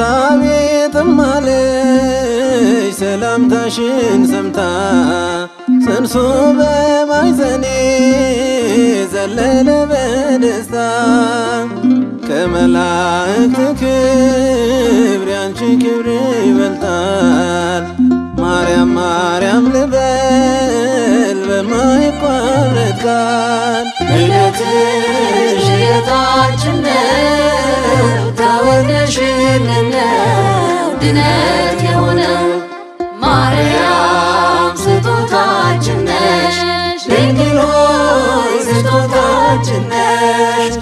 ኤልሳቤጥም አለች ሰላምታሽን ሰምታ፣ ጽንሱ በማኅፀኔ ዘለለ በደስታ። ከመላእክት ክብር ያንቺ ክብር ይበልጣል። ማርያም ማርያም ልበል በማይቋረጥ ቃል። ልደትሽ ልደታችን ነው፣ ተወልደሽልን ነው ድነት የሆነው። ማርያም ስጦታችን ነሽ፣ ድንግል ሆይ ስጦታችን ነሽ።